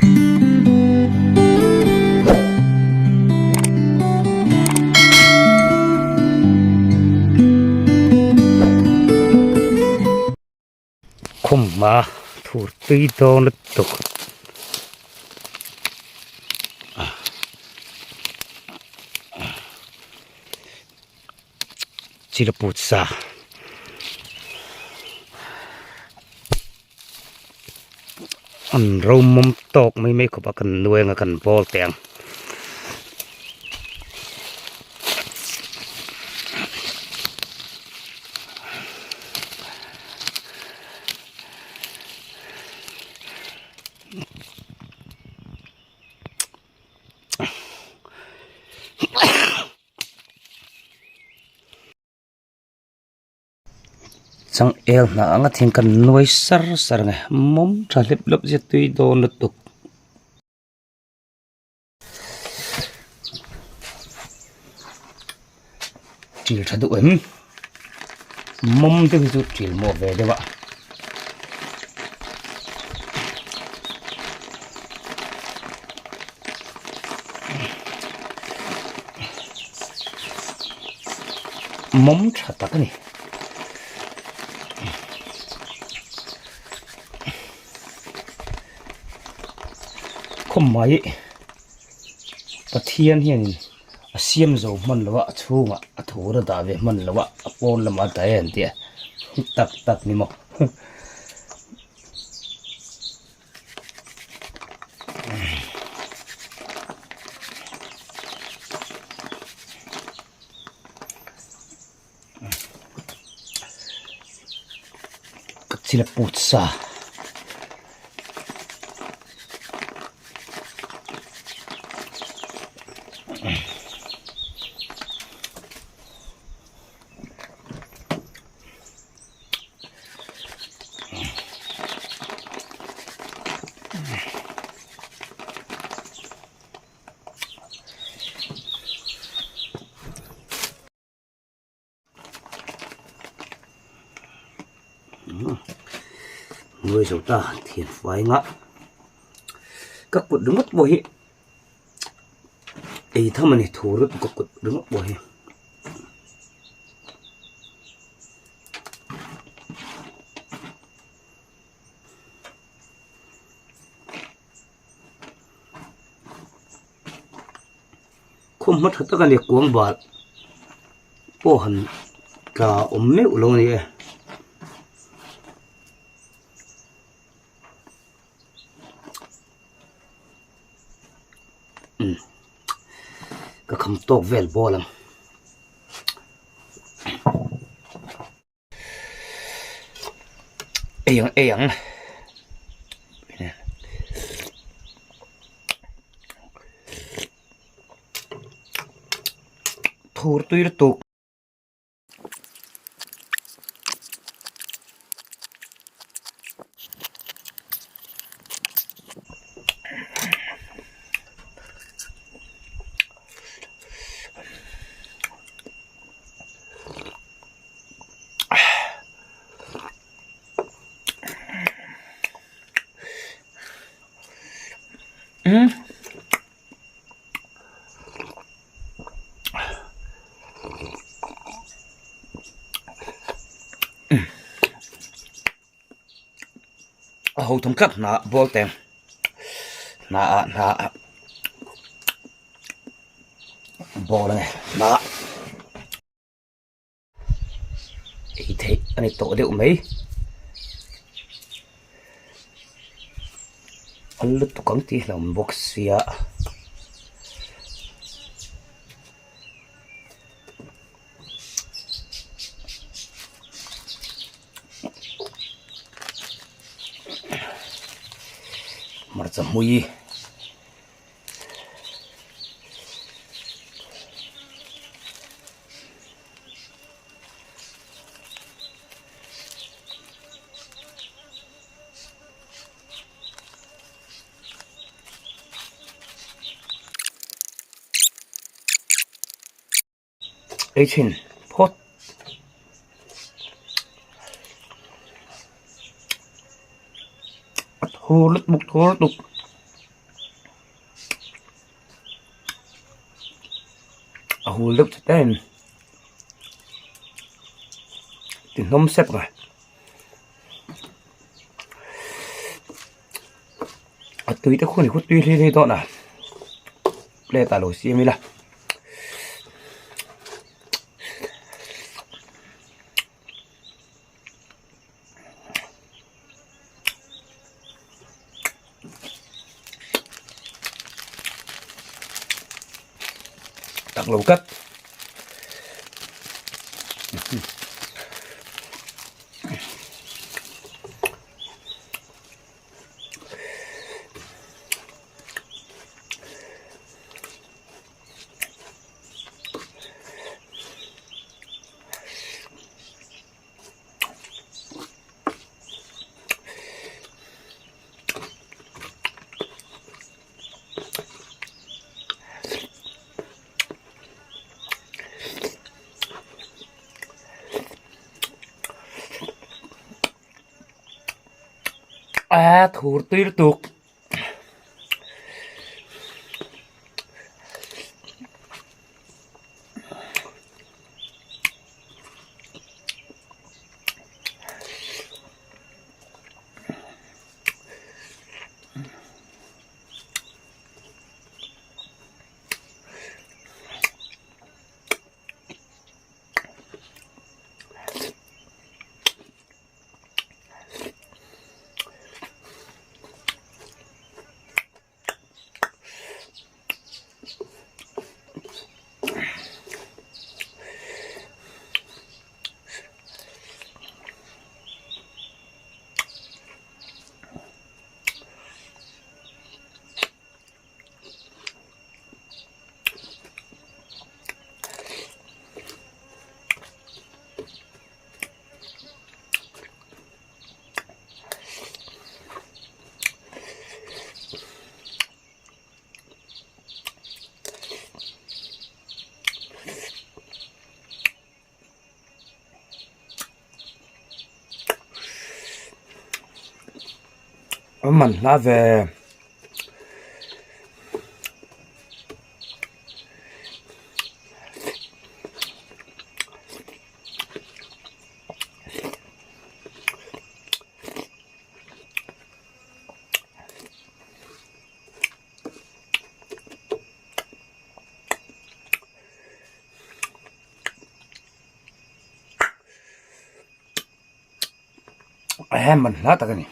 Khum hma thur tui dawn lutuk. Chilput sa. An ro mawm tawk mai mai khawp a kan nuai anga kan bawl teh ang. Changel hnah anga thing kan nuai sar sar ang e mawm tha hlep hlep zet tui dawn lutuk. Ṭil ṭha deuh em mawm deuh hi chu ṭil maw ve deuh a. Mawm tha tak a ni. Khawm mai Pathian hianin a siam zo hman lo a a chhungah a thur a dah ve hman lo a a pawn lamah a dah e an tih a tak tak ni maw. Ka chil a put sa. Nuai zo ta thian fai nga ka kut ringawt pawh hi ei tham a ni thu ringawt ka kut ringawt pawh hi. Khawm hma tha tak a ni kuang bal pawh han tla awm meuh lo a ni e. Umm ka kham tawk vel bawl ang. Ei ang ei ang thur tui lutuk. A ho thawm tlat hna ball te hna ah hna ah ball a ni hna ah. Ei theih a ni tawh deuh mai. A lutuk ang tih hlauhawm bawk sia. Hmarcha hmui. Ei chhin phawt. A thaw lutuk thaw lutuk. hul deuh chat em ti hnawm sep ngai a tui te khu ni khu tui hlei hlei dawn a plate ah lo siam ila. Tak lo tlat. A thur tui lutuk. A man hla ve. A man hla tak a ni.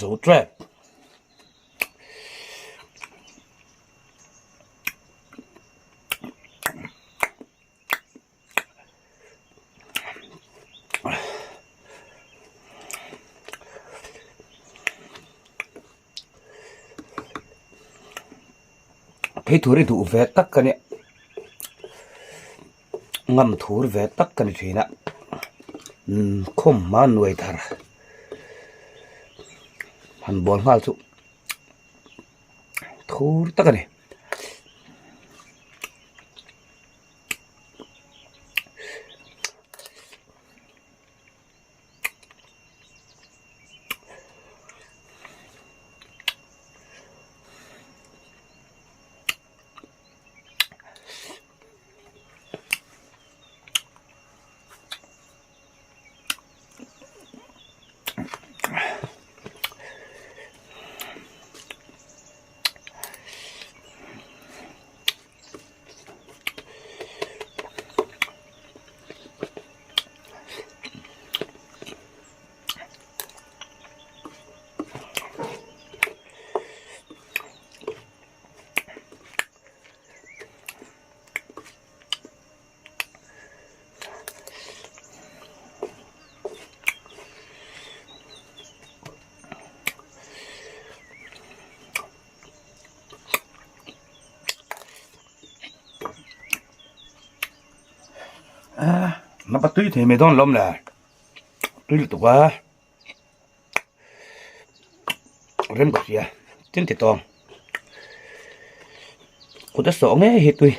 Zo trap. Phei tur hi duh ve tak ka nia ngam thur ve tak ka ni thin a umm khawm hma nuai thar han bawl nghal chu thur tak a ni. Napa tui thei mai dawn lawm le tui lutuk a rem ka hria tin ti tawng kut a sawh ngei hi tui.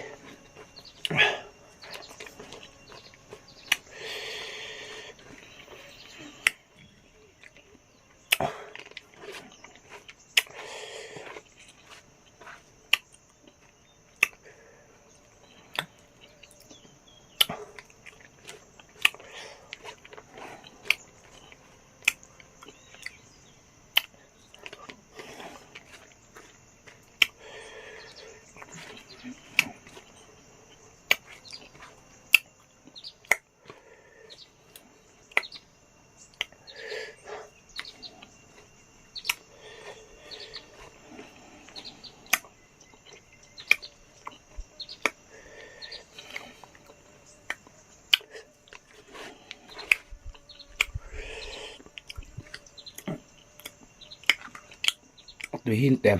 Tui hi tem.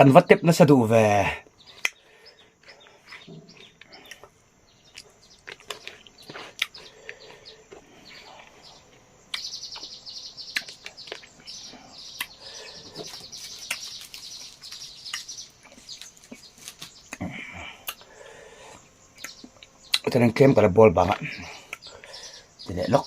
Kan va tep nasa duh ve. Chuanin tlem ka la bawl bang a ti leh lawk.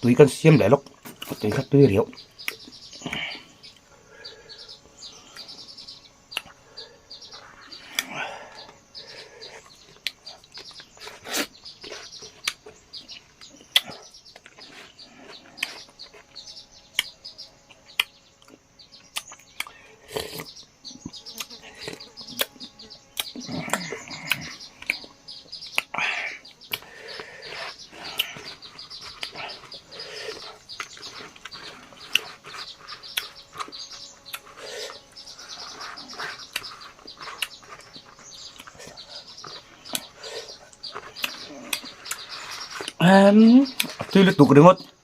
Tui kan siam leh lawk tui kha tui riau. Tui lutuk ringawt.